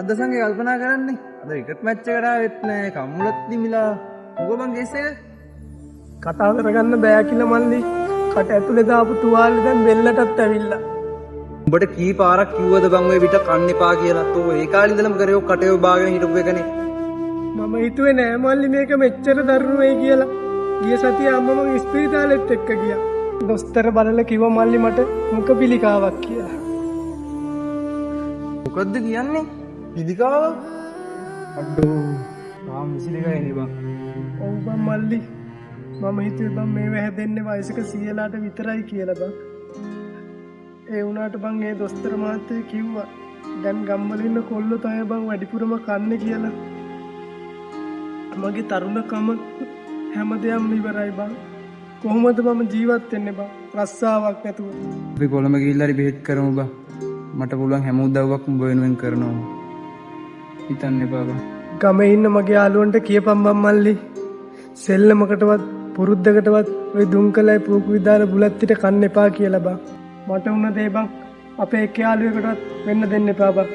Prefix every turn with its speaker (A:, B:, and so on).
A: මොකද්ද සංගේ කල්පනා කරන්නේ? අද ක්‍රිකට් මැච් එකට ආවෙත් නෑ, කම්මුලත් දිමිලා. මොකෝ බං කේස් එක?
B: කතා කරගන්න බෑ කියලා මල්ලි. කට ඇතුලේ දාපු තුවාලේ දැන් බෙල්ලටත් ඇවිල්ලා.
A: උඹට කී පාරක් කිව්වද බං ඔය පිට කන්න එපා කියලා? තෝ ඒ කාලේ ඉඳලම කරේ ඔය කටේ ඔය බාගෙන හිටපු එකනේ.
B: මම හිතුවේ නෑ මල්ලි මේක මෙච්චර දරුණු වෙයි කියලා. ගිය සතියේ අම්මා මං ඉස්පිරිතාලෙත් එක්ක ගියා. දොස්තර බලලා කිව්වා මල්ලි මට මුඛ පිළිකාවක් කියලා.
A: මොකද්ද කියන්නේ? පිළිකාව? අඩෝ, තාම 22යි නේ බං.
B: ඔව් බං මල්ලි. මම හිතුවේ බං මේව හැදෙන්නේ වයසක සීයලාට විතරයි කියලා බං. ඒ වුණාට බං ඒ දොස්තර මහත්තයා කිව්වා දැන් ගම්වල ඉන්න කොල්ලෝ තමයි බං වැඩිපුරම කන්නේ කියලා. මගේ තරුණකම හැම දෙයක්ම ඉවරයි බං. කොහොමද මම ජීවත් වෙන්නේ බං රස්සාවක් නැතුව?
A: අපි කොළඹ ගිහිල්ලා හරි බෙහෙත් කරමු බං. මට පුළුවන් හැම උදව්වක්ම උඹ වෙනුවෙන් කරනවා. හිතන්න එපා බං.
B: ගමේ ඉන්න මගේ යාළුවන්ට කියපන් බං මල්ලි. සෙල්ලමකටවත් පුරුද්දකටවත් ඔය දුම්කලයි පූකුයි දාලා බුලත් පිට කන්න එපා කියලා බං. මට වුණ දේ බං අපේ එක් යාළුවෙකුටවත් වෙන්න දෙන්න එපා බං.